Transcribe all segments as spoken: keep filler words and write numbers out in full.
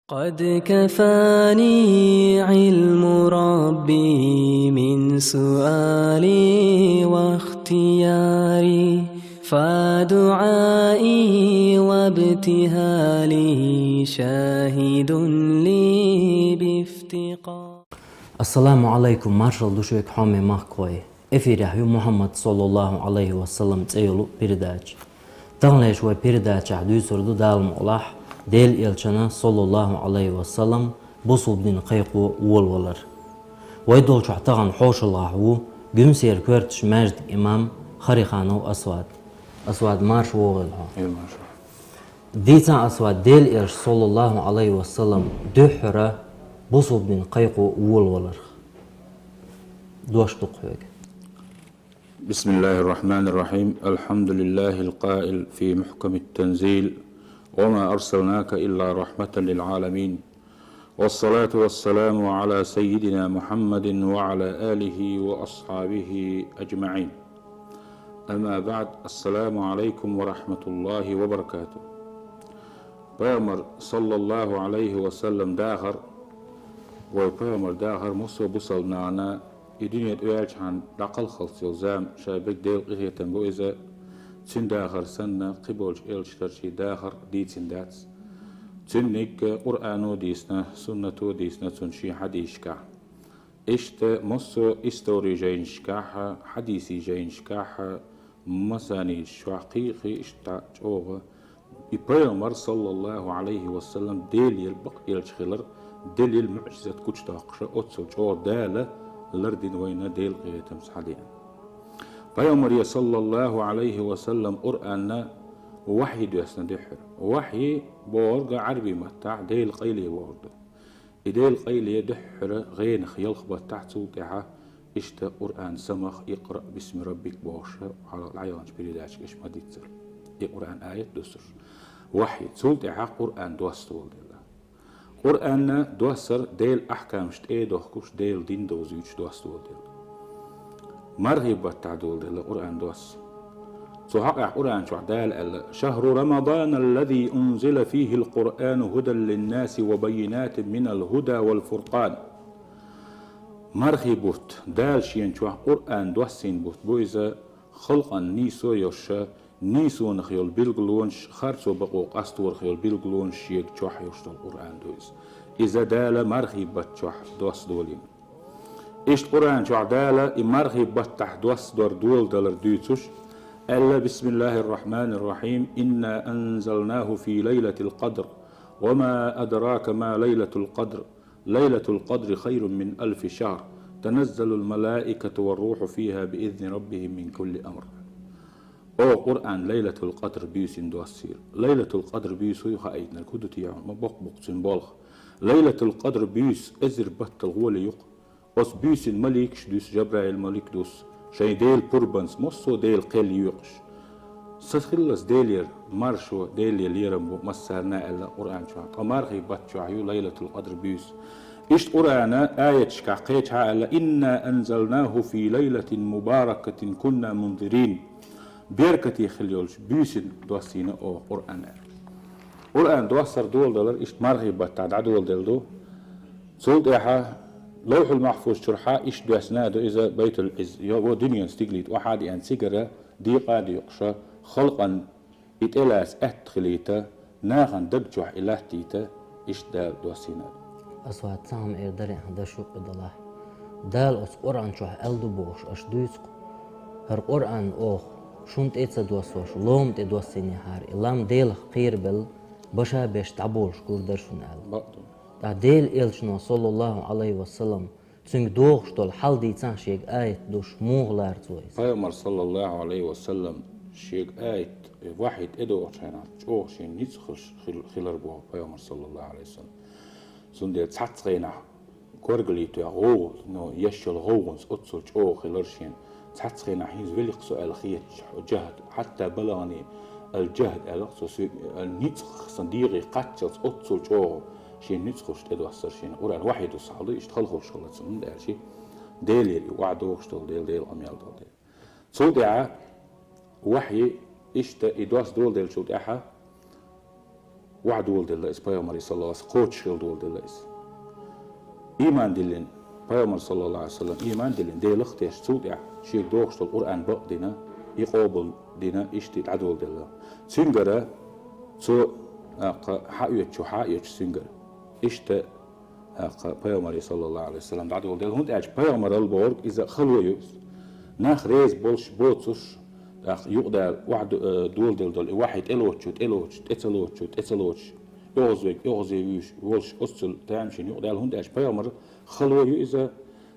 قد كفاني علم ربي من سؤالي واختياري، فدعائي وابتهالي شاهد لي بافتقاري. Ассаламу алайкум, маршал ду шуьга, хьоме махкахой. Эфирехь ю Мухьаммад саллаллаху алайхи ва саллам цӀе йолу передача. Таханлерчу вай передачехь дуьйцур ду Дала мукъалахь Делан Элчана саллаллаху алайхи ва саллам бусулба дин кхайкхо волавалар. Вай долчохь тахана хьошалгӀахь ву Гуьмсера коьртачу маьждиган имам Хариханов Асвад. Асвад, марша вогӀийла хьо. Эй, марша. Дийцахь, Асвад, Делан Элча саллаллаху алайхи ва саллам дуьххьара бусулба дин кхайкхо волаваларх. Дош ду-кх хьоьга. بسم الله الرحمن الرحيم. الحمد لله القائل في محكم التنزيل: وما أرسلناك إلا رحمة للعالمين. والصلاة والسلام على سيدنا محمد وعلى آله وأصحابه أجمعين. أما بعد، السلام عليكم ورحمة الله وبركاته. Пайхамар саллаллаху алайхи ва саллам дахар, вай пайхамар дахар массо а бусалба нахана и дуьне тӀе ваьлчахьана дӀакхалхалц йолу зама, ша берг Делан къинхетам бу иза, цуьнан дахар санна, кхиболчу элчанашкарчий дахар дийцина дац. Цуьнниг Къуръано дийцина, суннато дийцина цунна шен хьадисашкахь. Иштта массо а историн жайнашкахь, хьадисийн жайнашкахь, масанид чохь кхин а, кхин а иштта чӀогӀа и пайхамар саллаллаху алайхи ва саллам Делера бакъ элча хилар делил, муъжизат гучудоккхуш, оццул чӀогӀа Дала лардина вайна Делан къинхетамца хьадеана. Пайхамаре саллаллаху алайхи ва саллам Къуръанна вахьйи доьссина дуьххьара. Вахьйи бохург Ӏарбийн маттахь Делан къайле бохург ду. И Делан къайле дуьххьара гӀенах ялх баттахь, цул тӀаьхьа иштта Къуръан самах «Икъраъ бисми раббик» бохуш, хьалха дӀаяханчу передачехь ма дийццара. И Къуръан аят дуссуш, вахьйи, цул тӀаьхьа Къуръан доссадолу делла. Къуръанна доссар Делан ахкамаш тӀе а дохкуш, Делан дин довзуьйтуш доссадолу делла. Мархий баттахь долу делла Къуръан досса. Цу хьокъехь Къуръан чохь Дала аьлла: «شهر رمضان الذي أنزل فيه القرآن هدى للناس وبينات من الهدى والفرقان». Мархий бутт, Дала шена чохь Къуръан доссийна бутт бу иза, халкъан нийсо йош, нийсонах йолу билгалонаш, харцо бакъо къасторах йолу билгалонаш шега чохь йолуш долу Къуръан ду иза. Иза Дала мархий баттахь чохь доссадолийна. Иштта Къуръан чохь Дала и мархий баттахь доссадор доладалар дуьйцуш, аьлла: «بسم الله الرحمن الرحيم. إنا أنزلناه في ليلة القدر. وما أدراك ما ليلة القدر. ليلة القدر خير من ألف شهر. تنزل الملائكة والروح فيها بإذن ربهم من كل أمر». О, Къуръан Лайлатул Къадр буьйсина доссийла. Лайлатул Къадр буьйса хӀун ю хаийтинарг, хӀун ду те, ма боккха бу-кх цуьнан болх. Лайлатул Къадр буьйса эзар баттал гӀоле ю-кх. Оцу буьйсина маликаш дуьсу, Жабраил малик дуьсу, шайн Делан пурбанца массо а Делан кхел йоькъуш. Са хиллалц Делера маршо, Деле лерам бу массарна а аьлла Къуръан чохь. Ткъа мархий баттахь чохь ю Лайлатул Къадр буьйса. Иштта Къуръана аяташкахь кхечахьа аьлла: «إنا أنزلناه في ليلة مباركة كنا منذرين». Беркате хила йолчу буьйсина доссийна оха Къуръан аьлла. Къуръан доссар доладалар иштта мархий баттахь дӀадоладелла ду. Цул тӀаьхьа Ловхьул Махьфуз чуьрхьа иштта доьссина а ду иза Байтул Ӏизз. Йо, во дуьненан стиглийта охьа а деана, цигара декъа а декъуша, халкъан и тӀелаца аьтта хилийта, нахана даг чохь и латтийта, иштта Дала доссийна а ду. Асвад, цхьа хӀума эр дарий ахь, даш юккъе далахь. Дала оцу Къуръан чохь аьлла ду бохуш, аша дуьйцу-кх: «ХӀара Къуръан оха шуна тӀе а ца доссош, лома тӀе доссийнехьара, и лам Делах кхерабелла, баша беш дӀаболуш гур дара шуна», — аьлла. Бакъду. Ткъа Делан Элчано, саллаллаху Ӏалайхи ва саллам, цуьнга догӀуш долу хьал дийцахь шега аят душ, муха лара цо иза? Пайхамар, саллаллаху Ӏалайхи ва саллам, шега аят, вахьи тӀедогӀучу хенахь чӀогӀа шен ницкъ хилар боху Пайхамар, саллаллаху Ӏалайхи ва саллам. Цундела цхьацца хенахь горгалийтош гӀовгӀа, ну, еш йолу гӀовгӀанца оццул чӀогӀа хилар шена. Цхьацца хенахь хӀинца великх со аьлла хеташ, жахӀд, хьатта балагӀане ал-жахӀд аьлла цо, соьга ал ницкъ сан дегӀе кхаччалц оццул чӀогӀа шен ницкъ хуьлуш тӀедоссар шена. Къуръан вахьи ду схьа ду, иштта халхуш хилла цунна, хӀунда аьлча Делера и охьадогӀуш долу дела, Делан къамел долу дела. Цул тӀаьхьа вахьи иштта и дос доладеллачул тӀаьхьа охьадоладелла иза пайхамаре, саллаллаху алейхи ва саллям, кхочушхила доладелла иза. Иман диллина, пайхамар, саллаллаху алейхи ва саллям, иман диллина, Делах тешна, цул тӀаьхьа шега догӀуш долу Къуръан бакъдина, и къобалдина, иштта дӀадоладелла. Цуьнгара цо, тӀаккха, хьаоьцучу, хьаоьцучу цуьнгара. Иштта, тӀаккха, пайхамаре, саллаллаху алейхи ва саллям, дӀадоладелла, хӀунда аьлча пайхамаралла бохург иза хало ю иза. Нах реза болуш, боцуш, тӀаккха юкъадала охьа ду-, э, доладелла долу и вахьи тӀелоцучу, тӀелоцучу, тӀецалоцучу, тӀецалоцучу, оьгӀазвайга, оьгӀазе вуьйш волуш, оццул тамашийна юкъадала, хӀунда аьлча пайхамар хало ю иза,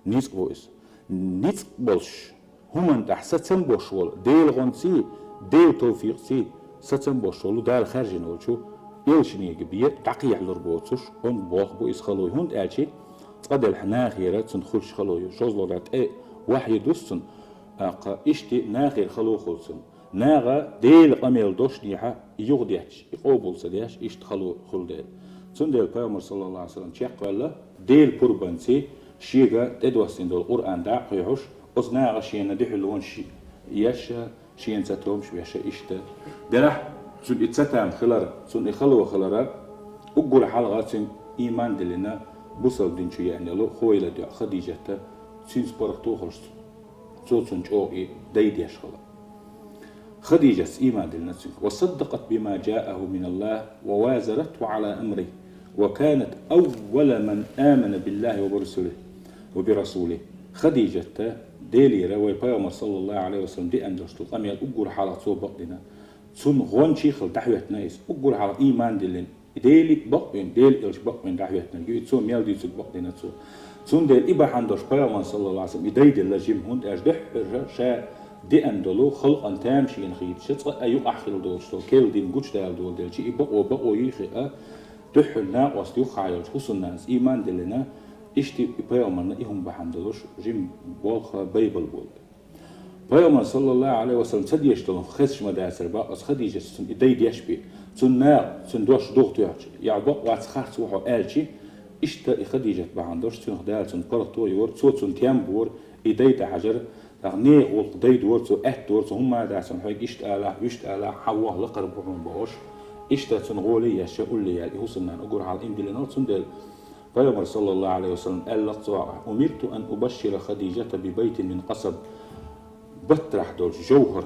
ницкъ бу иза. Ницкъ болуш, хӀуманна тӀехь сацам бош волу, Делан гӀонций, Делан товфикъций сацам бош волу, Дала хаьржина волчу элчанега бен дӀакхехьалур боцуш, онда болх бу иза хало ю, хӀунда аьлча цкъа делахь нахера цунна хуьлуш хало ю. ШозлагӀа тӀе вахьи дуссун, тӀаккха, иштта нахера хало хуьлу цунна. Наха Делан къамел дошнехьа юхадетташ, и къобал ца деш, иштта хало хуьлу дела. Цундела пайхамар, саллаллаху алейхи ва саллям, чекхваьлла Делан пурбанций шега тӀедоссийна долу Къуръан дӀа а кхоьхьуш, оцу наха шена дуьхьал вон ши-, еш а, шена цатомаш веш а иштта. Делахь, цуьнан и цатам хилар, цуьнан и хало хилар, уггар хьалха цуьнга иман диллина, бусалба дин чу еана йолу хойла дуьхьа Хадижата, цуьнца паргӀато а хуьлуш, цо цунна чӀогӀа и дай деш хилла. Хадижас иман диллина цуьнга. وصدقت بما جاءه من الله ووازرته على أمره وكانت أول من آمن بالله وبرسله، وبرسوله. Хадижата Делера вай пайхамар, саллаллаху алейхи ва саллям, деана долуш долу къамел уггар хьалха цо бакъдина. Цунна гӀончий хила дӀахӀоьттина иза. Уггар хьалха иман диллина. И Деле бакъвина, Делан элча бакъвина дӀахӀоьттинарг ю, и цо мел дуьйцург бакъдина цо. Цундела и бахьана долуш пайхамар, саллаллаху алейхи ва саллям, и дай делла жима, хӀунда аьлча дуьххьара ша деана долу халкъана тамашийна хийташа, цкъа а юкъахь хила доцуш долу керла дин гучудала доладелча, и бакъо бакъо йийхи а, дуьххьара накъост юххехь йолчу хӀусамнанас иман диллина, иштта и пайхамарна и хӀума бахьана долуш жима болх а, байбал болу. Пайхамар, саллаллаху алейхи ва саллям, ца деш долу хезаш ма дацара бакъ, оцу Хадижас цунна и дай деш бен, цунна наха, цуьнан дош дугӀу тоьхча, я бакъ вац, харц ву хьо аьлча, иштта и Хадижат бахьана долуш, цуьнах Дала цунна паргӀато а йора, цо цунна тем бора, и дай тӀехьажара, тӀаккха нехан гӀуллакх дай дора цо, аьтто дора цо, хӀумма а дац хьуна хьоьга, иштта алахь, вуьшта алахь, хьан вохла лакхара бу хьуна бохуш, иштта цунна гӀоле а еш, улле яьлла, и хӀусамнана уггар хьалха иман диллина, цундела Пайхамар, саллаллаху алейхи ва саллям, аьлла-кх цо: «أمرت أن أبشر خديجة ببيت من قصب». Баттарахь долчу жовхӀар,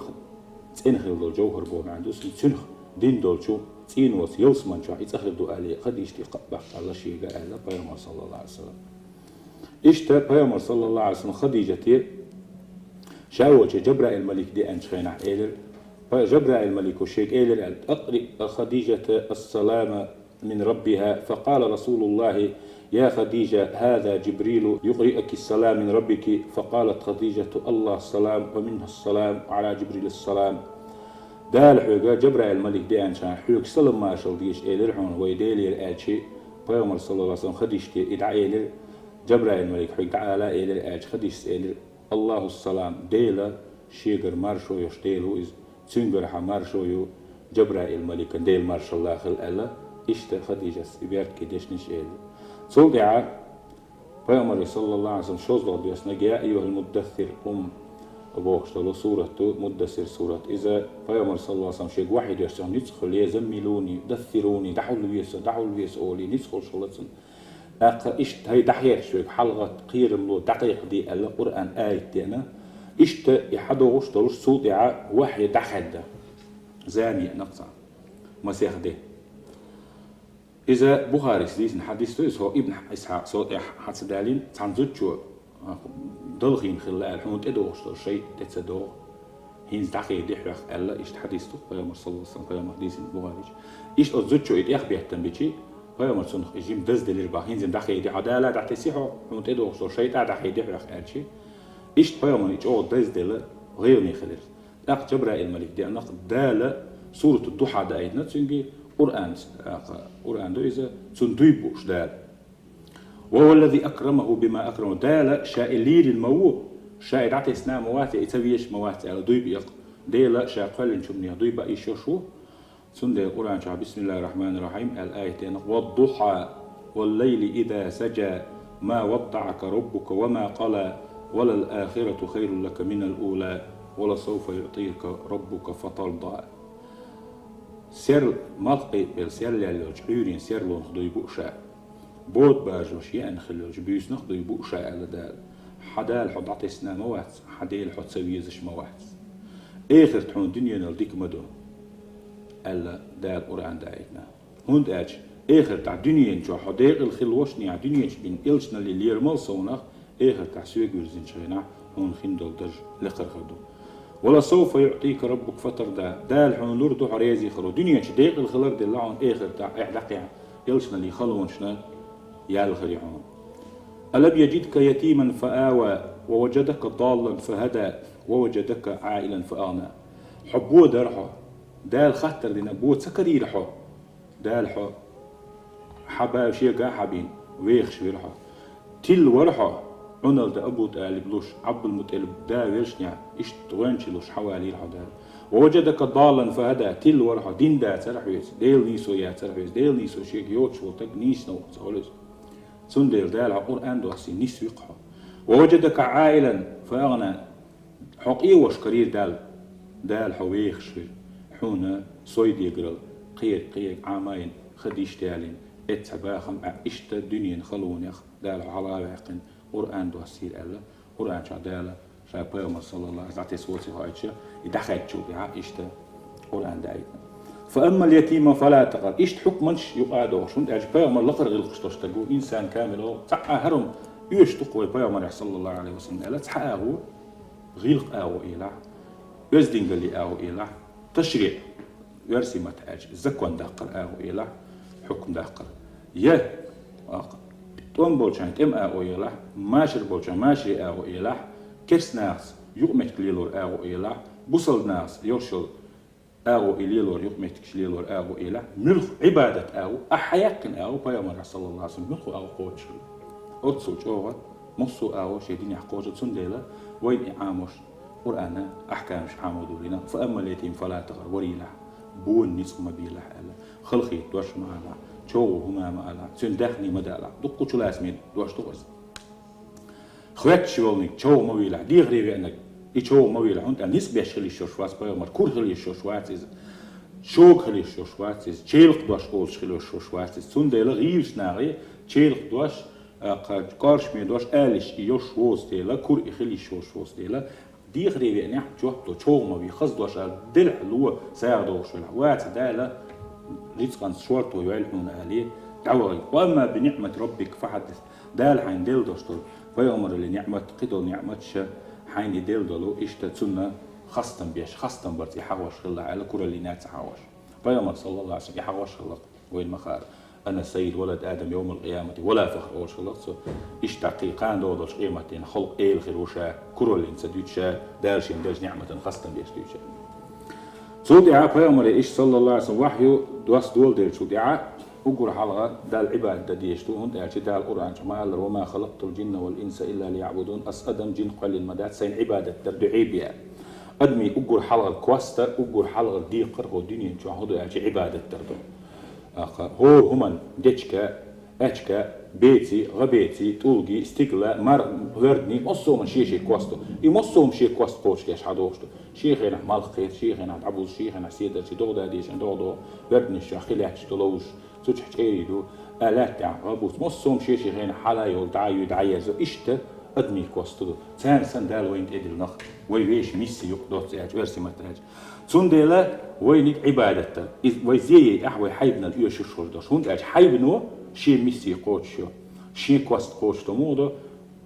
цӀена хила долу жовхӀар боху маьӀна ду, цуьнах дина долчу цӀеноца ялсаман чохь и цӀа хир ду аьлла, Хадижате кхаъ баккха аьлла шега аьлла Пайхамар, саллаллаху алейхи ва саллям. Иштта Пайхамар, саллаллаху алейхи ва саллям, Хадижате ша волчу Жабраил малик деанчу хенахь элира, Пай-, Жабраил малико шега элира аьлла: «أقرئ خديجة السلام من ربها، فقال رسول الله: يا خديجة، هذا جبريل يقرئك السلام من ربك، فقالت خديجة: الله السلام ومنه السلام وعلى جبريل السلام». Дала хьоьга Жабраил малик деанчахьана хьоьга салам маршалла деза элира хьуна вай Делера аьлча, Пайхамар, саллаллаху алейхи ва саллям, Хадижате и дӀаэлира, Жабраил малик хьоьга дӀаала элира аьлча, Хадижас элира: «Аллаху салам, Дела шегара маршо йолуш Дела ву иза, цуьнгара хьан маршо ю, Жабраил маликан Дела маршалла хила», аьлла, иштта Хадижас и беркате дешнаш элира. Цул тӀаьхьа Пайхамаре, саллаллаху алейхи ва саллям, шозлагӀа доьснарг «Я айюхал муддассир», къум бохуш долу сурат ду, Муддассир сурат. Иза Пайхамар, саллаллаху алейхи ва саллям, шега вахьи доьссина ницкъ хуьлу, «Я заммилуни, дассируни», дӀахьулве со, дӀахьулве со олий, ницкъ хуьлуш хилла цунна. ТӀаккха иштта хӀай дӀахьерча вайга хьалха кхерам ло, дӀакхайкхаде аьлла Къуръан аят деана. Иштта и хьадогӀуш долуш цул тӀаьхьа вахьи дӀахаьдда. Зама еана-кх цхьа масех де. Иза Бухарис дийцина хьадис ду, иза хӀо Ибн Исхьакъ со тӀехь хьа ца далийна, цхьана зудчо, а, далхийна хилла аьлла, хьуна тӀедогӀуш долу шайтӀа тӀе ца догӀу. ХӀинца дӀахеде хьох аьлла, иштта хьадис ду, Пайхамар, саллаллаху алейхи ва саллям, Пайхамар дийцина Бухарича. Иштта оцу зудчо и тӀехбеттан бичи, Пайхамар цунах и жима даздалира бах, хӀинца дӀахеде хьо, Дала дӀатеси хьо, хьуна тӀедогӀуш долу шайтӀа дӀахеде хьох аьлчи. Иштта Пайхамар и чӀогӀа дазделла гӀайгӀане хилира. ТӀаккха Жабраил малик деана-кх, Дала Сурату Духьа даийтина цуьнга, Къуръан, а, Къуръан ду иза, цунна дуй бууш Дала. «وهو الذي أكرمه بما أكرمه». Дала ша и лийрина ма ву, ша и дӀатесна а ма вац, и ца везаш ма вац аьлла, дуй бу-кх. Дела ша кхоьллинчу хӀуманех дуй бан йиш йолуш ву. Цундела Къуръан чохь «Бисмиллахир Рахманир Рахим» аьлла аят деана-кх: «والضحى والليل إذا سجى ما ودعك ربك وما قلى وللآخرة خير لك من الأولى ولسوف يعطيك ربك فترضى». Серл малх кхайкъабелла, серл яьлла йолча Ӏуьйрен серлонах дуй бу ша. Бода бажош еана хилла йолча буьйсанах дуй бу ша, аьлла Дала. Хьа Дала хьо дӀатесна ма вац, хьа Дела хьо ца везаш ма вац. Эхарт хьуна дуьненал дика ма ду, аьлла Дала Къуръан даийтна. ХӀунда аьлча эхартахь дуьнен чохь хьо декъала хила вошнехь, дуьнен чу бина элчаналле лермал совнах, эхартахь соьга вирзинчу хенахь хьуна хин долу дарж лекхархар ду. «Ва ла савфа юътика раббука фатарда», Дала хьуна лур ду хьо реза хилар. Дуьнен чу декъала хилар делла хьуна, эхартахь, эхь даккхехь, элчаналле халонашна ял хир ю хьуна. «Алам яжидка ятиман фа ава, ва важадака даллан фа хада, ва важадака Ӏаилан фа агӀна». Хьо бо дара хьо. Дала хаттар дина, бо ца карийра хьо. Дала хьо хьан баьв шега хьабина, вехаш вира хьо. Тилла вара хьо, Ӏуналла Абу ТӀалиб луш, Ӏабдул-МутӀалиб да велшнехь, иштта гӀоьнча луш хьан валийра хьо Дала. «Ва важадака даллан фа хада», тилла вара хьо, дин дацара хьоьца, Делан нийсо яцара хьоьца, Делан нийсо шега йоцуш волу стаг нийсна ву ца олу иза. Цундела Дала хьо Къуръан доссий нисвикх хьо. «Ва важадака Ӏаилан фа агӀна», хьо къевош карийра Дала, Дала хьо вехаш вира, хьуна сой дегарал, кхега, кхега Ӏамайна, хадиш далийна, эццахь бахам а, иштта дуьненан халонех Дала хьо хьала а ваьккхина, Къуръан доссийра аьлла, Къуръан чохь Дала ша пайхамар саллаллаху алейхи ва саллям дӀатесна воций хьо аьлча, и дӀахаьдчул тӀаьхьа иштта Къуръан даийтина. «Фа аммал ятима фала такъар». Иштта хьукманаш юкъа а дохуш, хӀунда аьлча пайхамар лакхара гӀиллакхаш долу стаг ву, инсан камил ву, цхьа а хӀара оьшуш ду-кх вай пайхамарех саллаллаху алейхи ва саллям аьлла, цхьа а агӀо, гӀиллакх агӀо элахь, оьздангаллин агӀо элахь, ташриъ, оьрсийн маттахь аьлча, закон даккхар агӀо элахь, хьукм даккхар. Я, акх, тӀом болчарна тӀем агӀо елахь, машар болчарна машаре агӀо елахь, керста нахаца юкъаметтиг лелор агӀо елахь, бусалба нахаца йолуш йолу агӀо и лелор, юкъаметтигаш лелор агӀо елахь, муьлхха Ӏибадат агӀо, ахь хьаяккхина агӀо, пайхамарехь, саллаллаху алейхи ва саллям, муьлхха агӀо кхочуш хилла. Оццул чӀогӀа массо а агӀо шен динехь кхочу, цундела вайна и Ӏамош Къуръана ахькамаш Ӏамо долийна: «Фа аммал ятим фала такъар», варийлахь, бонан ницкъ ма бийлахь аьлла, халахетта дош ма алахь, човхо хӀума ма алахь, цуьнан даьхни ма далахь. Дуккха чулацаме дош ду иза. Хветташ волниг човхо ма вийлахь, дехаре веанарг и човхо ма вийлахь, хӀунда аьлча ницкъ беш хила йиш йолуш вац пайхамар, кура хила йиш йолуш вац иза, шога хила йиш йолуш вац иза, челакх дош олуш хила йиш йолуш вац иза. Цундела гӀийрачу нахе челакх дош, а, кхарчу кӀоршаме дош алиш и йолуш воцу дела, кура и хила йиш йолуш воцу дела, дехаре веанехь, жоп до, човхо ма вий, хаза дош ала, делахь ло, сагӀа дохуш велахь. Ваца Дала рицкъанца шорто йойла хьуна алий, дӀавахийта. «Ва амма би ниъмати раббика фахаддис». Дала хьайна делла долуш долу пайхамараллин ниъмат, кхидолу ниъматаш, хьайна и делла долу, иштта цунна хастам беш, хастам барца и хьахош хилла аьлла, кураллина ца хьахош. Пайхамар, саллаллаху алейхи ва саллям, и хьахош хилла. Вайна ма хаара: «Ана саййид валад Адам йовмал къиямати, вала фахр», олуш хилла цо. Иштта кхин кхана догӀу долуш къематдийнахь халкъ эла хир ву ша, кураллина ца дуьту ша, Дала шен деллачу ниъматан хастам беш дуьту ша. Цул тӀаьхьа пайхамаре иштта, саллаллаху алейхи ва саллям, вахью дос доладеллачул тӀаьхьа уггар хьалха Далла Ӏибадат дан дезаш ду, хӀунда аьлча Дала Къуръан чу ма аллара: «Ва ма халакътул джинна вал инса илла лияъбудун», ас адам, жин кхоьллина ма дац, сайна Ӏибадат дар дуьхьа бен. Адамийн уггар хьалхара кост а, уггар хьалхара декхар а хӀокху дуьнен чохь хӀун ду аьлча Ӏибадат дар ду. Аха, хӀора хӀуман дечка, аьчка, беци, гӀа беци, тӀулги, стигала, мар, гӀоьрдани, массо а хӀуман шен-шен кост ду. И массо а хӀума шен кост кхочушдеш хьадогӀуш ду. Шен хенахь малх кхета, шен хенахь дӀабуза, шен хенахь седарчий, догӀа дадешан догӀа догӀа, гӀоьрданаш чохь хи лаьтташ ду ловзуш, цу чохь чӀерий ду, а лаьтта тӀехь гӀа буц. Массо а хӀума шен-шен хенахь хьала йолу, дӀа а юй, дӀа а ерзо. Иштта адамийн кост ду. Царна санна Дала вайна тӀедиллинарг, вай вешан миссия юкъа доццу аьлча, оьрсийн маттахь аьлча. Цундела вайниг Ӏибадат дар. Иза вай зе яйтахь, вай хьайбанал оьшуш хӀума ду. ХӀунда аьлча хьайбано шен миссия кхочушйо, шен кост кхочушдо муха до?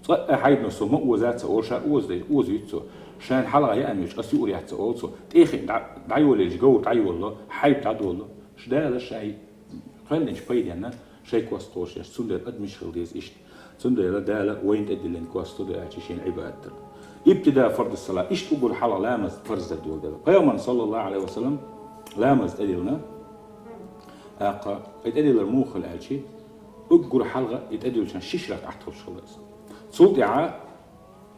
Цкъа а хьайбано со ма оза ца олу, ша оза, оза вуьту цо. Шайна хьалха яа мегаш, ас юур яц ца олу цо. ТӀехиъ дӀа-, дӀайолийча говр дӀайолало, хьайба дӀадолало. Ш-, Дала шайн кхоьллинчу пайденна шайн кост кхочушдеш, цундела адамаш хила деза иштта. Цундела Дала вайна тӀедиллина кост ду аьлча шена Ӏибадат дар. Ибтида фард ас-сала, иштта уггар хьалха ламаз фарз дар доладелла. Пайхамарна, саллаллаху алейхи ва саллям, ламаз тӀедиллина. ТӀаккха и тӀедиллар муха хилла аьлча, уггар хьалха и тӀедиллачарна шиша ракаӀат хуьлуш хилла иза. Цул тӀаьхьа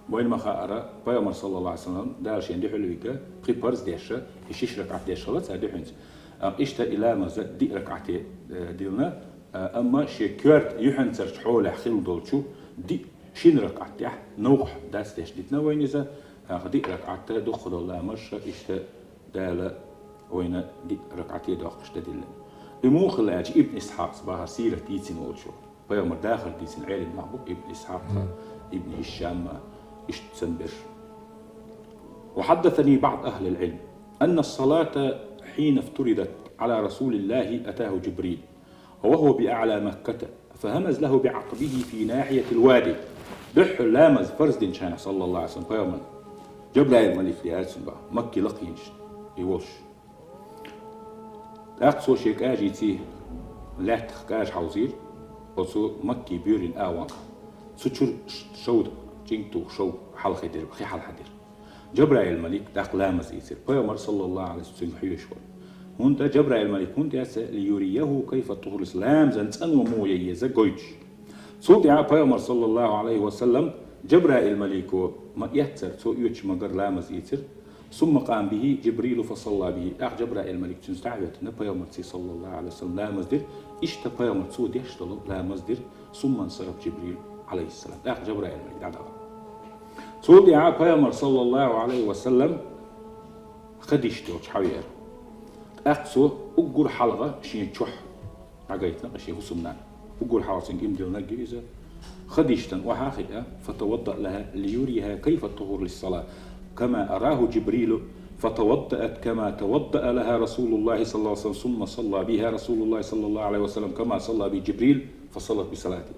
вайна ма хаара, пайхамар, саллаллаху алейхи ва саллям, Дала шена дуьхьал вига, кхин парз деш, и шиша ракаӀат деш хилла цара дуьхьанца. А, иштта и ламаз диъ ракаӀате, э, диллина, а, амма шен коьрта юьхьанцарчу хьолехь хилла долчу диъ шина ракаӀат тӀехь новкъахь дац деш дитина вайна иза, а, диъ ракаӀат дукха долу ламаз иштта Дала Вайна диъ ракаӀате доккхуш дан диллина. И муха хилла аьлча, Ибн Исхьакъас бахар сират дийцина волчо. Пайхамар дахар дийцина Ӏелим нах бу, Ибн Исхьакъ, Ибн Хишам, иштта цан берш. وحدثني بعض أهل العلم أن الصلاة حين افترضت على رسول الله أتاه جبريل وهو بأعلى مكة فهمز له بعقبه في ناحية الوادي. Дуьххьал ламаз фарз динчхьана, саллаллаху Ӏалайхи ва саллам, пайхамар Жабраил малик яьлцун ба, Макки лакхинчу и волуш. ТӀаккха цо шен кӀажийций лаьттах кӀажа хьовзийра оцу Макки буьйрин агӀонах. Цу чуьра шовда, чӀинг тух шов хьалхадира, хи хьалхадира. Жабраил малик тӀаккха ламаз ийцира. Пайхамар, саллаллаху Ӏалайхи ва саллам, цуьнга хьоьжуш вара. ХӀунда Жабраил малик хӀунда яьцна, ليريه كيف تطهر الصلاة, ламазан цӀанво муха еза гойтуш. Цул тӀаьхьа пайхамар, саллаллаху Ӏалайхи ва саллам, Жабраил малико ма-эццара, цо оьцуш ма-гарра ламаз ийцира. ثم قام به جبريل فصلى به. ТӀаккха Жабраил малик цуьнца дӀа а хӀоьттина, пайхамарций, саллаллаху Ӏалайхи ва саллам, ламаз дира. Иштта пайхамар цо деш долу ламаз дира. ثم انصرف جبريل عليه السلام. ТӀаккха Жабраил малик дӀадахара. Цул тӀаьхьа пайхамар, саллаллаху Ӏалайхи ва саллам, хадишта йолчу хьавеара. ТӀаккха цо уггар хьалха шен чохь дӀагайтина шен хӀусамнана. Уггар хьалха цуьнга иман диллинарг ю иза. Хадиштан охьа а хиъна, فتوضأ لها ليريها كيف تطهر للصلاة كما أراه جبريل، فتوضأت كما توضأ لها رسول الله صلى الله عليه وسلم، ثم صلى بها رسول الله صلى الله عليه وسلم كما صلى به جبريل، فصلت بصلاته.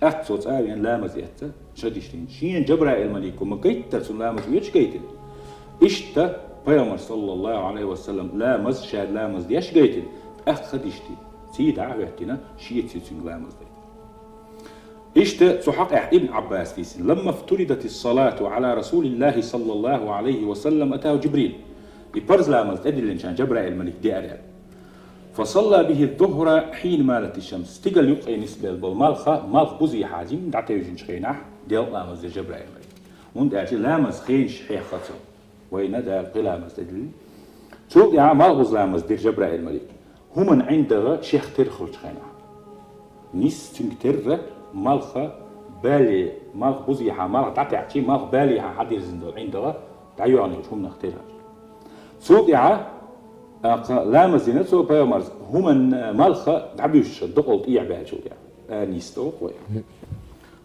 ТӀаккха цо цӀа а веана ламаз эцна, хадиштина. Шена Жабраил малико ма-гайттара цунна ламаз оьцуш гайтина. Иштта пайхамар, саллаллаху Ӏалайхи ва саллам, ламаз, шаьда ламаз деш гайтина, тӀаккха хадиштина. Ций дӀа а хӀоьттина, шеций цуьнга ламаз дайтина. Иштта цу хьокъехь Ибн Ӏаббаса дийцина: لما افترضت الصلاة على رسول الله صلى الله عليه وسلم أتاه جبريل. И парз ламаз тӀедиллинчхьана Жабраил малик деара аьлла. فصلى به الظهر حين مالت الشمس. Стигала юккъе нисбелла болу малх, малх бузехьа жимма дӀатевжинчу хенахь, делкъа ламаз дира Жабраил малик. ХӀунда аьлча ламаз хенаш хьехна цо. Вайна Дала пхи ламаз тӀедиллина. Цул тӀаьхьа малх буза ламаз дира Жабраил малик. ХӀуманна ӀиндагӀа шех тера хуьлучу хенахь. Нис цуьнга терра, малх бале, малх бузехьа, малх дӀатаьӀчий, малх балехьа хьадирзина долу ӀиндагӀа дӀайоьгӀна йолчу хӀуманах тера. Цул тӀаьхьа, а, кха, ламаз дина цо пайхамарца, хӀуманна, а, малх дӀабуьйшуш докъал тӀехьа баьллачул тӀаьхьа. А, нис тӀе вай.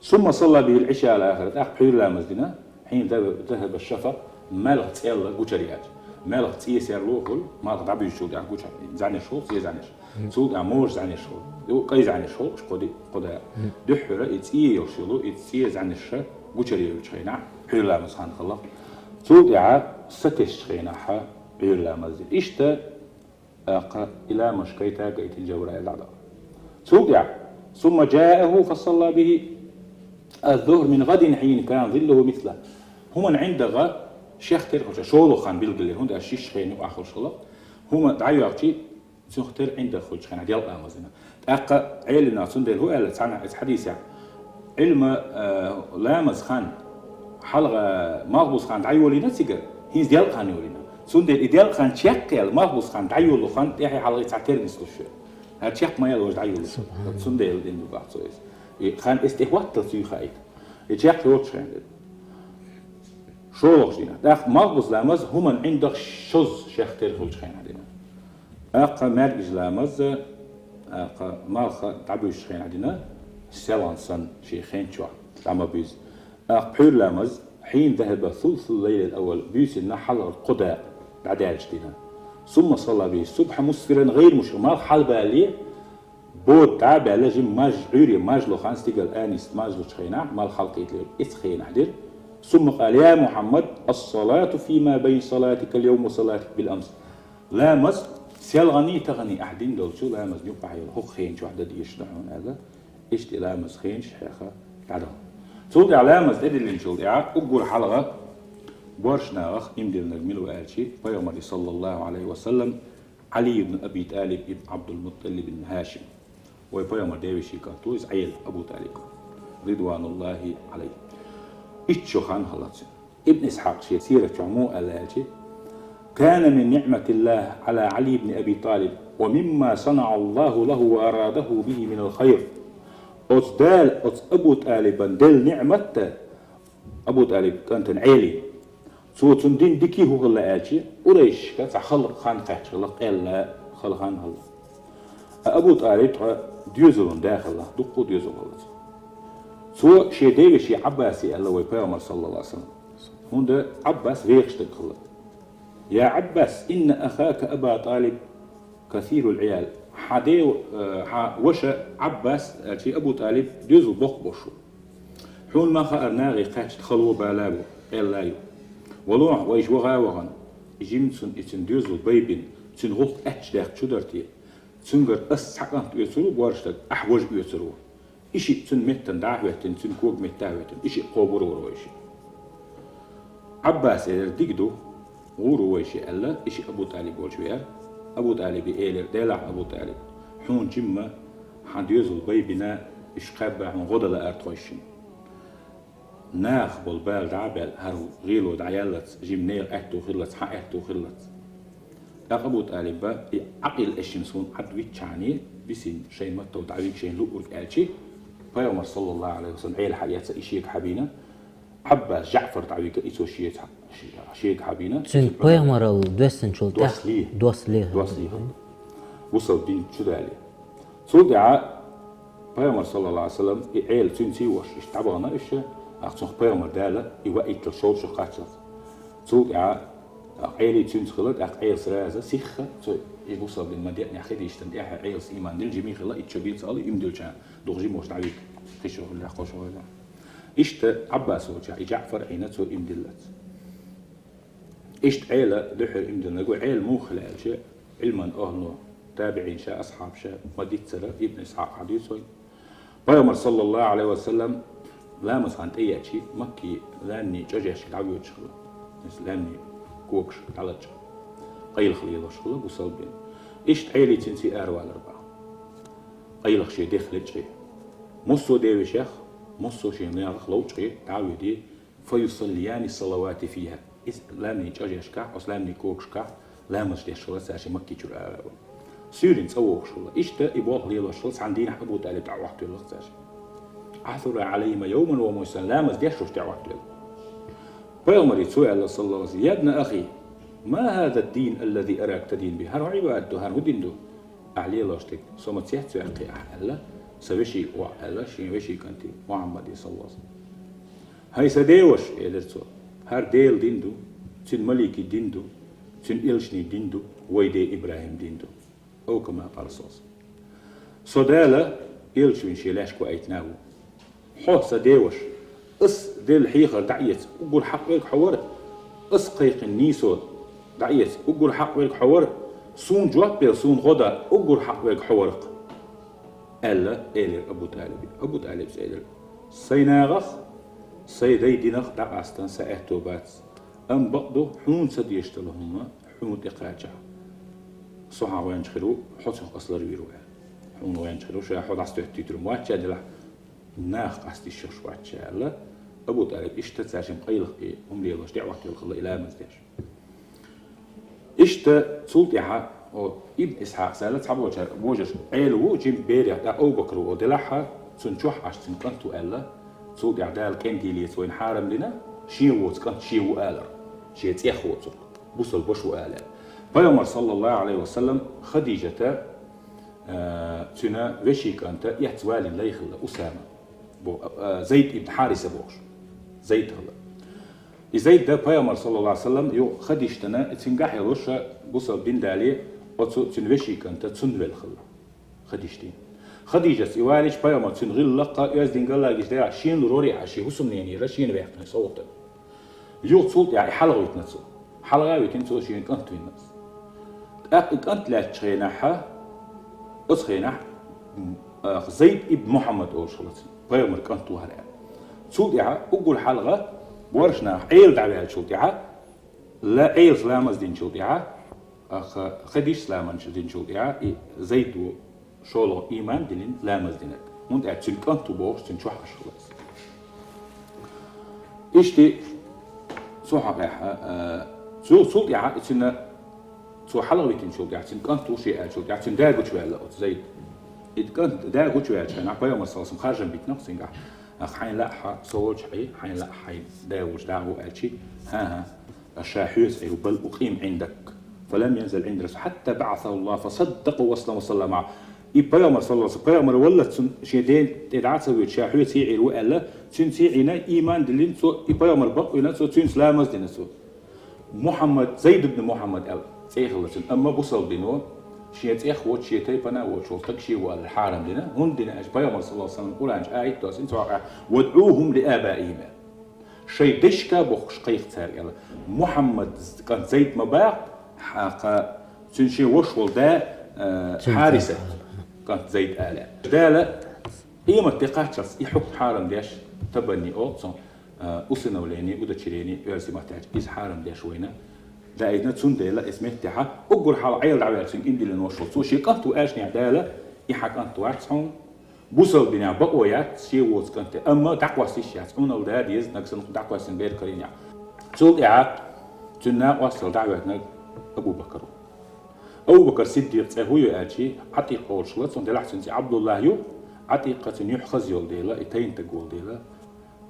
ثم صلى به العشاء الآخرة. ТӀаккха пхьуьйра ламаз дина, حين ذهب الشفق, малх цӀелла гучуяьлча. Малх цӀе серло хуьлу, малх дӀабуьйшучул тӀаьхьа гуча зӀаьнарш хуьлу, цӀе зӀаьнарш. Цул тӀаьхьа можа зӀаьнарш хуьлу. Ю, кӀай зӀаьнарш хуьлу, кху ди-, кху да. Дуьххьара и цӀе йолуш йолу, и цӀе зӀаьнарш гучуйевллачу хенахь, пхьуьйра ламаз хан хилла. Цул тӀаьхьа сатесначу хенахь пхьуьйра ламаз дира. Иштта, а, кха, и ламазаш гайта а гайтина Жабраил дӀадахара. Цул тӀаьхьа: ثم جاءه فصلى به الظهر من غد حين كان ظله مثله. ХӀуманна ӀиндагӀа шех тера хуьлучу, шолгӀа хан билгалъяьлла, хӀунда аьлча шишша хен юкъахь хуьлуш хилла. ХӀума дӀайоьгӀчий, цунах тера ӀиндагӀа хуьлучу хенахь делкъа ламаз дина. ТӀаккха Ӏелам наха цундела хӀун аьлла цхьана иза хьадисехь: Ӏилма, а, ламаз хан, хьалха малх буза хан дӀайолийна цигара, хӀинца делкъа хан йолийна. Цундела и делкъа хан чекхъяьлла, малх буза хан дӀайолу хан тӀаьхье хьалхе цхьа тера нислуш ю. ХӀара чекх ма яьлла вожа дӀайолу. Субханаллах. Цундела дина ду бах цо иза. И хан эс тӀе хӀоттал цуьйха айта. И чекх йоцуш хен дина. ШолгӀачу дийнахь. ТӀаккха малх буза ламаз хӀуманна ӀиндагӀа шозза шех тера хуьлучу хенахь дина. ТӀаккха маьркӀажа ламаз, тӀаккха малх дӀабуьйшучу хенахь дина, селхана санна шен хен чохь дӀа ма буьззу. ТӀаккха пхьуьйра ламаз, حين ذهب ثلث الليل الأول, буьйсанна хьалхара кхо дакъа дӀадаьлча дина. ثم صلى به الصبح مسفرا غير مشرق, малх хьалабале, бода дӀа а баьлла, жимма маж, Ӏуьйре маж ло хан стигала, а, нисса маж лучу хенахь, малх хьалакхийтале, эцу хенахь дира. ثم قال: يا محمد، الصلاة فيما بين صلاتك اليوم وصلاتك بالأمس. Ламаз, селханий таханий ахь дина долчу ламазна юккъахь йолу хӀокху хен чохь дан дезаш ду хьуна аьлла, иштта и ламаз хенаш хьеха дӀадала. Цул тӀаьхьа ламаз тӀедиллинчул тӀаьхьа уггар хьалха боьрша нахах иман диллинарг мила ву аьлчи, пайхамаре, саллаллаху Ӏалайхи ва саллам, Ӏали ибн Аби ТӀалиб ибн Ӏабдул-МуттӀалиб ибн ХӀашим. Вай пайхамар девешин кӀант ву иза, Ӏели Абу ТӀалиб, ридвануллахи Ӏалайхи. Итт шо хан хилла цуьнан. Ибн Исхьакъ шен сират чохь муха аьлла аьлчи: كان من نعمة الله على علي بن أبي طالب ومما صنع الله له وأراده به من الخير. Оцу Дала оцу Абу ТӀалибан делла ниъмат ду, Абу ТӀалиб кӀантана Ӏели. Цо цунна дина дика хӀун хилла аьлча, Къурайшашка цхьа хала хан кхаьчча хилла, къаьлла хала хан хилла. А Абу ТӀалиб ткъа доьзалан да хилла, дуккха а доьзал хилла цун. Цо шен девеший Ӏаббасе аьлла вай Пайхамар, саллаллаху Ӏалайхи ва саллам. ХӀунда Ӏаббас вехаш стаг хилла. يا عباس، إن أخاك أبا طالب كثير العيال. Хьа де-, э, хьа ваша Ӏаббас, аьлча, Абу ТӀалиб доьзал боккха болуш ву. Хьуна ма хаара, нахе кхаьчна хало, бала бу, къаьлла ю. Вало, вайша ваха а вахана, жимма цунна и цуьнан доьзал байбина, цуьнан гӀуллакх аьтташ даьккхича хӀун дара те? Цуьнгара ас цхьа кӀант оьцур ву, боьрша стаг, ахь важа оьцур ву. И шиъ цуьнан меттана дӀа а хӀоьттина, цуьнан кога метта а хӀоьттина, и шиъ кхобур а вара вайша. Ӏаббаса элира: «Дика ду, гӀур ву вайша», — аьлла, и шиъ Абу ТӀалиб волчу веара. Абу ТӀалибе элира: «Делахь, Абу ТӀалиб, хьуна жимма хьан доьзал байбина, уьш кхаьбна хьуна гӀо дан лаьара тхойшинна. Нахах болу бала дӀа а баьлла, хӀара гӀело дӀаяллалц, жимма нехан аьтту хиллалц, хьан аьтту хиллалц». ТӀаккха Абу ТӀалиба и Ӏакъил эшна суна Ӏад виччахьане, висина шайн маттах дӀавига шайна луург аьлча, Пайхамар, саллаллаху Ӏалайхи ва саллам, Ӏела хьаэца и шега хьабийна, Ӏаббас, ЖаӀфар дӀавига и цо шеца, шега хьабийна. Цуьнан пайхамарал доьссинчул тӀаьхьа досле. Досле. Досле. Бусалба дин чу дале. Цул тӀаьхьа Пайхамар, саллаллаху Ӏалайхи ва саллам, и Ӏела цуьнца а ваша, иштта дӀабахана уьш, ахь цунах Пайхамар Дала и ваийтал шовзткъа шо кхаччалц. Цул тӀаьхьа Ӏелий цуьнца хилла, тӀаккха Ӏела сразу сихха, цо и бусалба дин ма-деънехь хи дийшина тӀаьхьа Ӏелас ийман дилла, жимий хилла, итт шо бийца ала, иман диллича, дукха жимош дӀавига, кхин шо хилла, кхо шо хилла. Иштта Ӏаббас волчохь и ЖаӀфар Ӏийна, цо иман диллалц. Иштта Ӏела дуьххьара иман диллинарг ву. Ӏела муха хилла аьлча, Ӏилман охӀлано, табиӀинаша, асхьабаша ма-дийццара, Ибн Исхьакъа хьадуьйцу вайна. Пайхамар, саллаллаху Ӏалайхи ва саллам, ламаза хан тӀееъча, Маккий лаьмнийн чӀожешка дӀавоьдуш хилла. Иза лаьмнийн когаш дӀалачкъа, къайлаха лелош хилла бусалба дин. Иштта Ӏелий цуьнца аравалар бах. Къайлаха шен дехлечкъе. Массо а девешех, массо а шен нагӀах ловчкъе дӀа а воьдий, «فيصليان الصلوات فيها». Иза лаьмнийн чӀожешкахь, оцу лаьмнийн когашкахь ламазаш деш хилла цара шен Макки чуьра ара а вай. Суьйранна цӀа вогӀуш хилла. Иштта и болх лелош хилла, цхьана дийнахь Абу ТӀалиб дӀа а охьатоьллура цара шен. «عثر عليهما يوما وموسما», ламаз деш волуш тӀе охьатоьлла. Пайхамаре цо аьлла, саллаллаху Ӏалайхи ва саллам: «يا ابن أخي، ما هذا الدين الذي أراك تدين به؟» ХӀара хӀун Ӏибадат ду, хӀара хӀун дин ду? Ахь лелош дерг со ма цецваьккхи ахь аьлла, сан вешин воӀа аьлла, шен вешин кӀанте Мухьаммаде, саллаллаху Ӏалайхи ва саллам. «ХӀай сан деваш, — элира цо, — хӀара Делан дин ду, цуьнан маликийн дин ду, цуьнан элчанийн дин ду, вай ден ИбрахӀим дин ду». Ау кама къала, со. Со Дала элча вина шен лаьшка ваийтина а ву. Хьо, сан деваш, ас делла хьехар дӀаэца уггар хьакъ верг хьо вара, ас кхайкхина нийсо дӀаэца уггар хьакъ верг хьо вара, суна жоп бела, суна гӀо дан уггар хьакъ верг хьо вара-кх, аьлла, элира Абу ТӀалибе. Абу ТӀалибас элира: «Сайн нахах, сайн дайн динах дӀакъастан сан аьтто бац, амма бакъду, хьуна ца дезаш долу хӀума хьуна тӀекхачахь, со хьан гӀоьнча хир ву, хьо цунах ас ларвийр ву», — аьлла. «Хьуна гӀоьнча хир ву, ша хьо дӀасатоьттуьйтур ма вац ша делахь, нахах къастийша йиш йолуш вац ша», — аьлла, Абу ТӀалиб иштта цаьршимма къайлаха и хӀума лелош тӀе а охьатоьлла хилла и ламаз деш. Иштта цул тӀаьхьа, о, Ибн Исхьакъ сала цхьаболчара божарш Ӏела ву, жима берех тӀаккха Абу Бакр ву, о, делахьа, цунна чохь Ӏаш цуьнан кӀант ву аьлла, цул тӀаьхьа Дала кӀентий леца вайна хьарам дина, шен воцу кӀант шен ву алар, шен цӀех воцург, бусалба ваша ву ала. Пайхамар, саллаллаху Ӏалайхи ва саллам, Хадижата, а, цуьнан вешин кӀанта эцна валийна лай хилла Усама бо-, а, Зайд ибн Хьариса бохуш. Зайд хилла. И Зайд да Пайхамар, саллаллаху Ӏалайхи ва саллам, юха Хадижатана, цуьнгахь йолуш, бусалба дин дале, оцу цуьнан вешин кӀанта цунна велла хилла. Хадижатина. Хадижас и валийча, Пайхамар цуьнан гӀиллакха оьздангалла гича дагахь шена лур вара и, шен хӀусамненера шена ваьккхина совгӀата. Юха цул тӀаьхьа и хьалха витина цо. Хьалха а витина цо шена кӀант вина. ТӀаккха и кӀант лаьттачу хенахьа, оцу хенахь, м, а, Зайд ибн Мухьаммад олуш хилла цуьнан, Пайхамар кӀант ву хӀара аьлла. Цул тӀаьхьа уггар хьалха боьрша нах Ӏела дӀаваьллачул тӀаьхьа, ла-, Ӏелас ламаз динчул тӀаьхьа, а, ха-, Хадижас ламаз динчул тӀаьхьа, и Зайд ву шолгӀа ийман диллина ламаз динарг. ХӀунда аьлча цуьнан кӀант ву бохуш, цуьнан чохь Ӏаш хилла. Иштта, цу хьокъехь, а, цу-, цул тӀаьхьа и цуьнан, цо хьалха витинчул тӀаьхьа, цуьнан кӀант ву шен аьллачул тӀаьхьа, цуьнан да гучуваьлла оцу Зайд. И кӀант да гучуваьллачу хенахь Пайхамар, саллаллаху Ӏалайхи ва саллам, хаза битина цуьнгахь: «Ахь хьайна лаахь, со волчу хьий, хьайна лаахь, хьайн да волчу дагӀа ву», — аьлчи, «ХӀан-хӀа». Ша хьоьца Ӏийр ву, بل أقيم عندك. فلم يزل عند رسول حتى بعثه الله فصدقه وأسلم وصلى معه. И пайхамар, саллаллаху алейхи ва саллям, пайхамар валлалца цун шен ден тӀе дӀа а ца воьдуш, ша хьоьца Ӏийр ву аьлла, цуьнца Ӏийна, иман диллина цо, и пайхамар бакъвина цо, цуьнца ламаз дина цо. Мухьаммад, Зайд ибн Мухьаммад аьлла цӀе хилла цуьнан, амма бусалба дино шен цӀех воцуш, шен тайпана воцуш волу стаг ше ву аьлла хьарам дина, хӀунда дина аьлча пайхамар, саллаллаху алейхи ва саллям, Къуръан чу аят доссийна цу хьокъехь: «وادعوهم لآبائهم». Шайн дешка бохкуш кхайкха цаьрга аьлла. Мухьаммад кӀант Зайд ма баха, хьан кха, цуьнан шен ваша волу да, а, Хьарисат кӀант Зайд аьлла. Дала къемат де кхаччалц и хьукм хьарам деш, табанни олу цунах, а, усыновление, удочерение, оьрсийн маттахь аьлча, иза хьарам деш вайна. Даийна цундела иза меттехьа, уггар хьалха Ӏела дӀаваьллачуьнга иман диллина ваша волу. Цо шен кӀант ву аьллачунехь Дала, и хьан кӀант вац хьуна, бусалба динехь бакъо яц шен воцу кӀанте, амма дӀакхосса йиш яц, Ӏуналла да деза, нагахь санна дӀакхоьссина бер карийна. Цул тӀаьхьа цуьнан накъосталла дӀа а хӀоьттинарг Абу Бакар ву. Абу Бакар Сиддикъ цӀе хӀун ю аьлча, Ӏатикъ олуш хилла цунна, делахь цуьнан цӀе Ӏабдуллахь ю, Ӏатикъа цуьнан юьхь хаза йолу дела, и тайна стаг волу дела,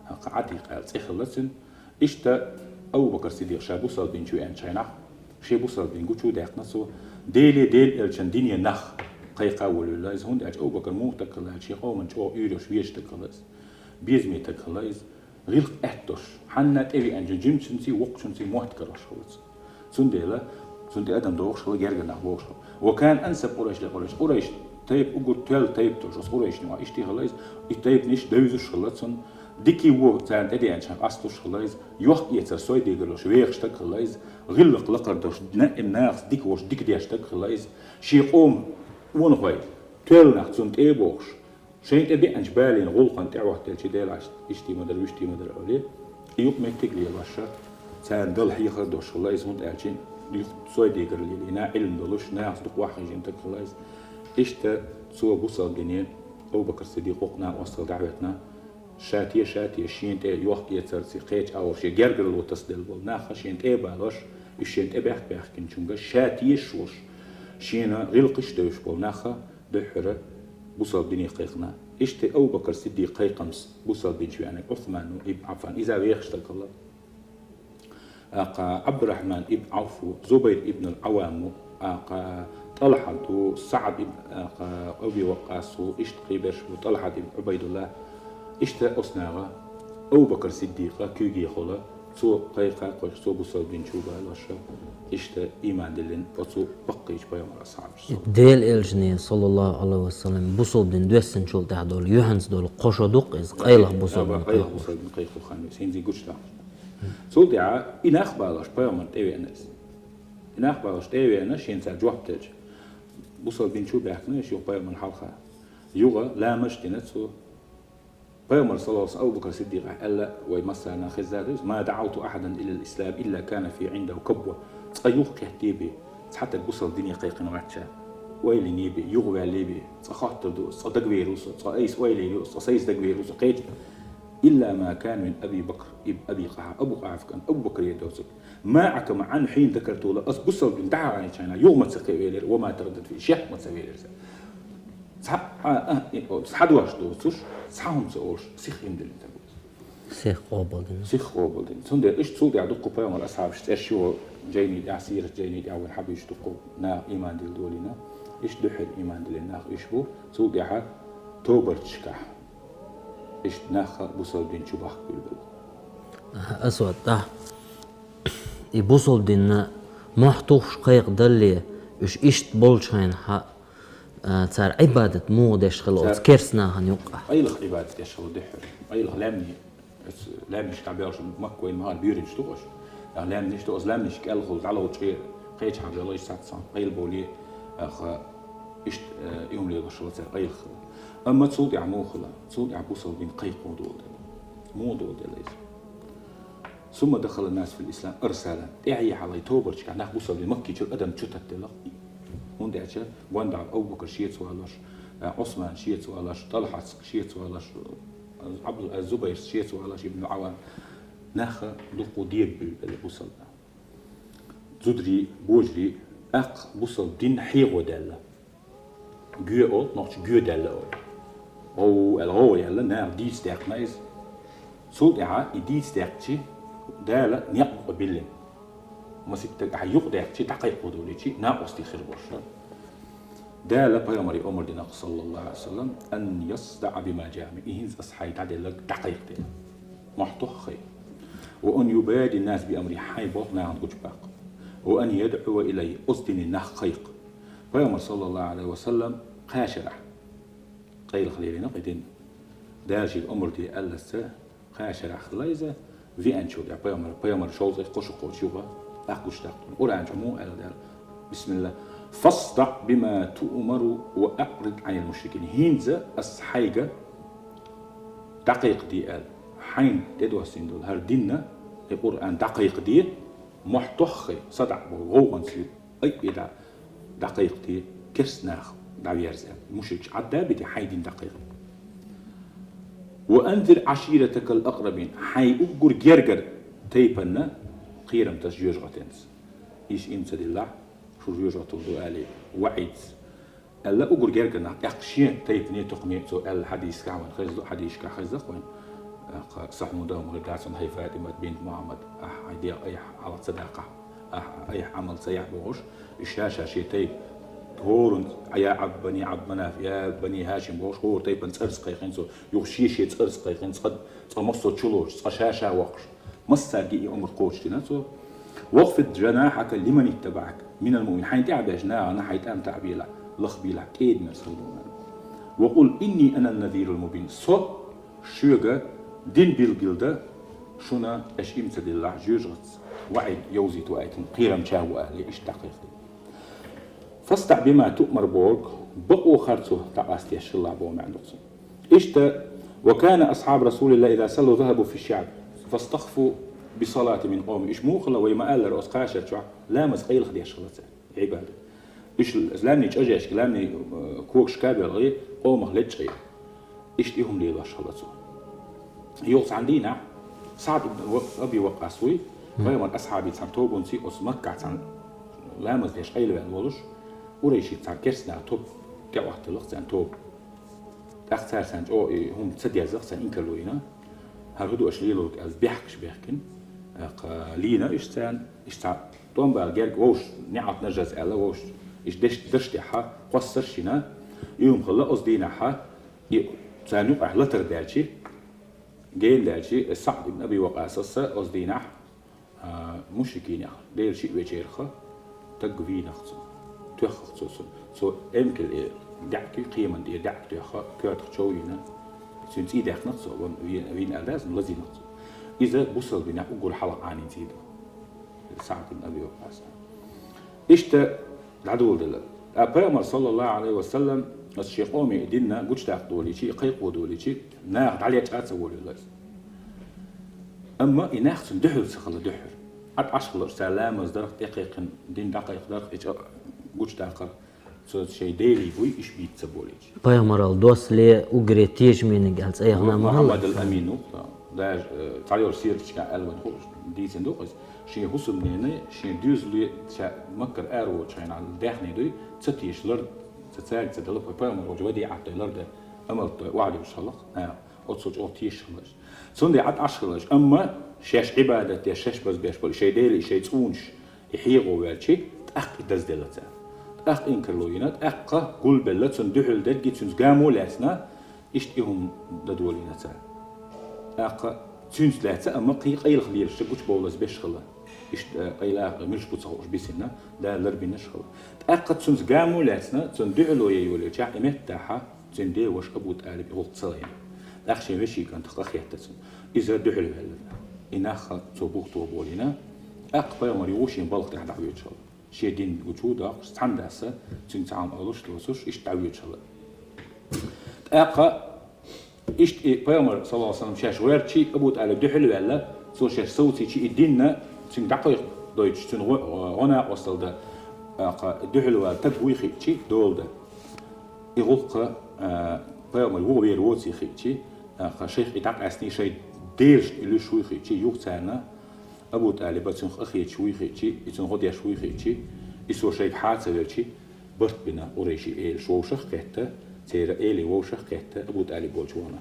Ӏатикъ аьлла цӀе хилла цуьнан. Иштта Абу Бакар Сиддикъ ша бусалба динчу веанчу хенахь, шен бусалба дин гучу а даьккхина цо, Деле, Делан элчан дине нах кхайкха а волавелла иза, хӀунда аьлча Абу Бакар муха стаг хилла аьлча, шен къоман чӀогӀа уьйр йолуш везаш стаг хилла иза, безаме стаг хилла иза, гӀиллакх-аьтта долуш, хьанна а тӀевеанчун жимачуьнций, воккхачуьнций мотт карош хилла цо. Цундела цунна тӀе адам догӀуш хилла, гергара нах богӀуш хилла. «وكان أنسب قريش لقريش». Къурайш тайпа уггар тоьлла тайпа долуш, оцу къурайшна юкъахь иштта хилла иза, и тайпанаш девзаш хилла цунна. Дика а, вон а царна тӀедеанчу хенахь къасталуш хилла иза, йохк-эцар, сой-дегар йолуш вехаш стаг хилла иза, гӀиллакх лакхара долуш, наим нахаца дика волуш дика деш стаг хилла иза, шен къоман вонахой, тоьлла нах цунна тӀе а богӀуш, шайна тӀе беанчу балийна гӀуллакхана тӀе а хӀоттаделча, делахь иштта ма дара, вуьшта ма дара олий, и юкъаметтиг а лелош, царна дала хьехар а долуш хилла иза, хӀунда аьлча юха сой-дегар лелийна, Ӏилма долуш, нахаца дукха ваххийжина стаг хилла иза. Иштта цо бусалба дине, Абу Бакр Сиддикъа, хӀокху накъосталла дӀа а хӀоьттина, ша теша, ша теша, шена тӀе йохк-эцарций, кхечу агӀор шен гергарло тасаделла болу нах шена тӀе а балош, уьш шена тӀе баьхкина баьхкинчуьнга ша тешаш волуш, шена гӀиллакхаш а девзаш болу нах дуьххьара бусалба дине кхайкхина. Иштта Абу Бакр Сиддикъан кхайкхамца бусалба динчу веанарг Ӏусман ибн Ӏаффан, иза вехаш стаг хилла. ТӀаккха Ӏабдуррахьман ибн Ӏавф ву, Зубайр ибн ал-Ӏаввам ву, тӀаккха ТӀалхьат ву, СаӀд ибн, тӀаккха Аби Ваккъас ву, иштта кхиберш бу, ТӀалхьат ибн Ӏубайдулла. Иштта оцу наха Абу Бакр Сиддикъа куьйгехула, цо кхайкха а кхойкхуш, цо бусалба динчу балош, иштта иман диллина оцу баккхийчу пайхамаран асхьабаша. Делан элчане, саллаллаху Ӏалайхи ва саллам, бусалба дин доьссинчул тӀаьхьа долу юьхьанца долу кхо шо ду-кх иза, къайлаха бусалба дин, къайлаха бусалба дин кхайкхо хан ю, хӀинца гучудоккхуш. Цул тӀаьхьа и нах балош пайхамарна тӀе веана иза. И нах балош тӀе а веана, шена цара жоп делча, бусалба динчу а баьхкина, шу пайхамарна хьалха. Юха ламаз а дина цо. Пайхамар, саллаллаху Ӏалайхи ва саллам, Абу Бакр Сиддикъ аьлла, вай массарна хезна ду иза: «ما دعوت أحدا إلى الإسلام إلا كان في عنده كبوة». Цкъа юха кхетта бен, цхьа стаг бусалба дине кхайкхина вац ша, ойла йина бен, юхаваьлла бен, цкъа хоттур ду иза, цкъа дагавер ву со, цкъа айса ойла йийр ю иза, цкъа сайца дагавер ву со, кхечу. «إلا ما كان من أبي بكر ابن أبي قحافة». Абу Бакр, Абу КъахӀафа кӀант Абу Бакр дерг доцург. «ما عكم عنه حين ذكرته له». Ас бусалба дин дӀахьахийначу хенахь юха ма ца кхевелира, «وما تردد فيه», шек ма ца велира цо. Цхьа а, а, и, о, цхьа дош доцуш, цхьа хӀума ца олуш, сиха иман диллина стаг ву иза. Сиха къобалдина. Сиха къобалдина. Цундела иштта цул тӀаьхьа дуккха пайхамаран асхьабаш цӀераш ю жайни тӀехь, сират жайни тӀехь вайн хьабуьйцуш дуккха наха иман дилла долийна. Иштта дуьххьара иман диллина нах уьш бу. Цул тӀаьхьа тобанашкахь иштта нах бусалба дин чу бахка буьйлабелла. Аха, Асвад, тӀаккха и бусалба динна мохь тухуш кхайкхадале, уьш иштта болчу хенахь, а, цара Ӏибадат муха деш хилла оцу керста нахана юккъехь? Къайлаха Ӏибадат деш хилла дуьххьара. Къайлаха лаьмнаш, оцу лаьмнашка дӀабоьлхуш, Макка вайн ма-, буьйранаш ду-кх уьш. Лаьмнаш ду, оцу лаьмнашка кӀел хуьлу, дӀаловчкъе кхечахьа боьлхуш сац сан, къайла бовлий, аха, иштта, э, и хӀума лелош хилла цара, къайлаха хилла. Амма цул тӀаьхьа муха хилла? Цул тӀаьхьа бусалба дин кхайкха муха долу делла? Муха долу делла иза? «ثم دخل الناس في الإسلام أرسالا». ТӀаьхье хьалха тобанашкахь нах бусалба дин Маккичуьра адам чу таттаделла. ХӀунда аьлча гондахьа Абу Бакр шеца валош, э, Ӏусман шеца валош, ТӀалхьат шеца валош, Абду-, Зубайр шеца валош, ибн Ӏаввам. Нах дуккха дега буьйлабелла бусалба. Зударий, божарий, тӀаккха бусалба дин хьехо даьлла. Гоь олу, нохчо гоь даьлла олу. ГӀов аьлла, гӀов яьлла, наха дийца даьккхина иза. Цул тӀаьхьа и дийца даьккхича, Дала некъ бу биллина. Маситтаг ахьа юкъ даьккхачи, дӀакхайкхо долийчи, накъостий хир болуш. Дала пайхамаре омар динарг, саллаллаху Ӏалайхи ва саллам, ан ясдаӀа бима жаа. И хӀинца ас хьайга дӀаделларг дӀакхайкха де. Мохь тоххай. Ва ан юбади нас би амри, хьайн болх нахана гучабаккха. Ва ан ядӀуа илай, оцу дине нах кхайкха. Пайхамар, саллаллаху Ӏалайхи ва саллам, кхачарахь къайлаха лелийна кхидина. Дала шега омар де аьллаца, кхачарахь хилла иза, веанчул тӀехь пайхамар, пайхамар шовзткъе кхо шу кхочу юха, тӀаккха гучудаккха. Къуръан чу муха аьлла Дала? Бисмилла. «ФасдаӀ бима туъмару ва аӀрид Ӏанил мушрикин». ХӀинца ас хьайга дӀакхайкха де аьлла. Хьайна тӀедоссийна долу хӀара динна, и Къуръан дӀакхайкха де, мохь тоххай, садаӀа боху, гӀовгӀанца ю. Ай, и дӀа, дӀакхайкхаде, керста нах дӀаверза. Мушрикаш Ӏадда а бите, хьайн дин дӀакхайкха. «Ва анзир Ӏаширатакал акърабин». Хьайн уггар гергара тайпанна кхерам таса жоьжахатинца. Иштта им ца диллахь, шу жоьжахатал ду, али, ваӀидца. Аьлла уггар гергара нах, тӀаккха шен тайпане, тукхаме цо аьлла хьадисашкахь вайн хеза ду, хьадисашкахь хеза вайн. ТӀаккха са хьуна дан хӀума хир дац хьуна, хӀай ФатӀимат бинт Мухьаммад, ахь хьайн дегӀ айхьа хьалха ца даккхахь, ахь айхьа Ӏамал ца яхь бохуш, и ша-ша шен тайпа хӀоранна, я Ӏабд бани Ӏабд Манаф, я бани ХӀашим бохуш, хӀора тайпана цӀарца кхайкхина цо, юха шен-шен цӀарца кхайкхина, цкъа, цкъа массо а чулоцуш, цкъа ша-ша воккхуш. Массаьрга и омра кхочушдина цо. «Вахфид жанахьака лиман иттабаӀака минал муъминин». Хьайн тӀаьхьа беш нахана хьайн тӀам таӀабелахь, лахбелахь, кӀеда-мерза хила боху. «Ва къул инни анан назирул мубин». Со шуьга дин билгал дан, шуна аша им ца диллахь, жоьжахатца ваӀид йовзийта ваийтина кхерамча а ву аьлла, иштта дӀакхайкхаде. «ФасдаӀ бима туъмар» бохург бакъо харцо дӀакъастадеш хилла боху маьӀна ду цуьнан. Иштта: «Ва кана асхьабу Расулиллахи иза саллу захабу фи шиъаб, фастахаффу бис-салати мин къавмихим». Иштта муха хилла вай ма-аллара оцу кхачар чохь, ламаз къайлаха деш хилла цара, Ӏибадат. Иштта ламний чӀожешка, ламний, э, когашка а боьлхий, къомах лечкъий. Иштта и хӀума лелош хилла цо. Юха цхьана дийнахь СаӀд ибн Ва-, Аби Ваккъас вуй, пайхамар асхьабий цхьана тобанций оцу Маккахь цхьана ламаз деш къайлаваьлла волуш, къурайший цхьана керстанаха топ тӀеӀоттаелла царна тоба. ТӀаккха цара царна чӀогӀа и хӀума ца дезза, царна инкарло йина. «ХӀара хӀун ду аша лелорг?» аьлла, бехкаш бехкина. ТӀаккха лийна иштта царна, иштта цхьа тӀом бала герга вовшашна неӀалт нажаз аьлла, вовшашна иштта деш, даш тӀехьа кхоссарш йина. И хӀума хилла оцу дийнахьа, и царна юкъахь латар даьлчи, гена даьлчи, СаӀд ибн Аби Вакъасас оцу дийнахь, а, мушрикинех, Делан шиъ вечерха, таг вийнах цо, тоьххах цо, цо, цо эмкал э, даьӀка, кхеман тӀера даьӀка тоьхха, коьртах чов йина, цуьнан цӀий даьккхинах цо, ван-, вен-, вийна аьлла дац, лазийнах цо. Иза бусалбанех уггар хьалха Ӏанийна цӀий ду. СаӀд ибн Аби Вакъас. Иштта дӀадоладелла. Ткъа пайхамар, саллаллаху Ӏалайхи ва саллам, аса шен къоме и динна гучудаккха долийчи, кхайкхо долийчи, наха дӀалечкъа а ца волавелла иза. Амма и нах цунна дуьхьал ца хилла дуьххьара. Ӏад Ӏаш хиларш цара ламаз дарх, тӀекхайкхина дин дӀакхайкхадарх, и чӀа гучудаккхарх, цо шайн делий буй, иш бийца ца болийча. Пайхамарал досле уггаре тешамениг аьлла цӀе яхана ма хилла. Мухьаммад ал-Амин ву, да. Даже, э, цхьайолчу сирачка аьлла вайн хууш, дийцина ду иза. Шен хӀусамнена, шен доьзале, ша Маккара ара воцучу хенахь даьхни дуй, ца теша лар, ца цаьрга ца дала, пайхамар волчу вадиӀат дой, лар дай, амалт дой, охьадуьйш хилла. А, оццул чӀогӀа тешаш хилла. Цундела Ӏад Ӏаш хилла. Амма шаьш Ӏибадат деш, шаьш базбеш болу шайн делий, шайн цӀунаш, и хьехо ваьлчи, тӀаккха и дазделла цара. ТӀаккха инкарло йина, тӀаккха гулбелла, цунна дуьхьал дерг, цуьнца гамо а лаьцна, иштта и хӀума дан долийна цара. ТӀаккха цуьнца лаьцна, амма кхин къайлаха лелаш гучубовлаза беш хилла. Иштта, э, къайла, э, муьлш бу ца хууш бисина, Дала ларбинарш хилла. ТӀаккха цуьнца гамо а лаьцна, цунна дуьхьало ян йолийча, и меттахьа, цуьнан ден ваша Абу ТӀалиб и гӀуллакх ца лайна. ТӀаккха шен вешин кӀантах къахетта цунна. Иза дуьхьал ваьлла. И нах цо бух тоха болийна. ТӀаккха пайхамар юха шен балха тӀехь дӀахьоьжуш хилла. Шен дин гучу доккхуш, цхьана даса, цуьнга цхьа хӀума олуш, лоцуш, иштта дӀахьоьжуш хилла. ТӀаккха иштта и пайхамар, саллаллаху Ӏалайхи ва саллам, шаьш гӀоьртичи, Абу ТӀалиб дуьхьал ваьлла, цо шаьш совцийчи, и динна цуьнга дӀакхайкхадойтуш, цуьнан гӀо-, гӀо-, накъосталла дан, тӀаккха дуьхьал вала таг вуй хиъчи, дола дан. И гӀуллакха, а, пайхамар вуха вер воций хиъчи, а, кха шайх и дӀакъаьстний шайн делашна и луьш вуй хиъчи, юха царна Абу ТӀалиба цуьнах къахеташ вуй хиъчи, и цуьнан гӀо деш вуй хиъчи, и цо шайга хьа ца велчи, барт бина къурайший элаш вовшах а кхетта, церан элий вовшах а кхетта, Абу ТӀалиб волчу вахана.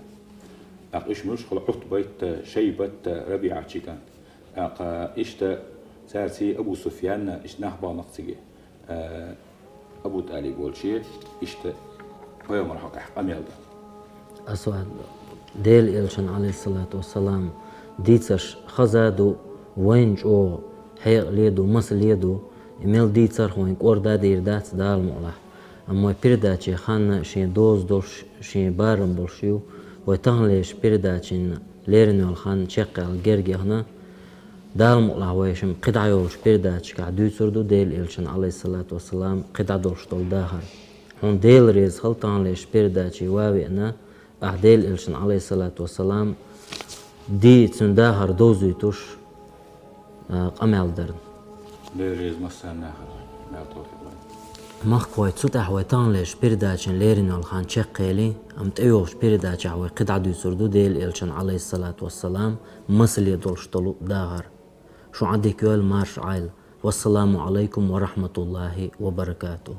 ТӀаккха уьш муьлш хилла Ӏутбат а, Шайбат а, РабиӀат ши кӀант. ТӀаккха иштта Царций Абу Суфьянна иштта нах бахнакх цига. Э, Абу ТӀалиб волче иштта пайхамар хьокъехь къамел дан. Асвад, Дела элчан, алейхиссалату вассалам, дийцарш хаза ду, вайн чӀогӀа хьекъале ду, масале ду, и мел дийцарх вайн кӀорда дийр дац Дала мукъалахь. Амма вай передаче ханна шен доза долуш, шен барам болуш ю, вай таханлерчу передачина лерина йолу хан чекхъяла гергехна, Дала мукъалахь вай шимма кхидӀа йолчу передачкахь дуьйцур ду Дела элчан, алейхиссалату вассалам, кхидӀа долуш долу дахар. Хьуна Дела реза хила таханлерчу передаче ван веана, ахь Дела элчан, алейхиссалату вассалам, ди цуьнан дахар довзуьйтуш, а, къамел дарна. Дела реза массарна а хила, Дала тавфикъ лойла. Махкахой, цу тӀехь вай таханлерчу передачина лерина йолу хан чекхъели, амма тӀейогӀучу передачехь вай кхидӀа дуьйцур ду Дела элчан, алейхиссалату вассалам, масале долуш долу дахар. Шун Ӏа дика йойла, марша Ӏойла. Вассаламу алайкум ва рахматуллахи ва баракатух.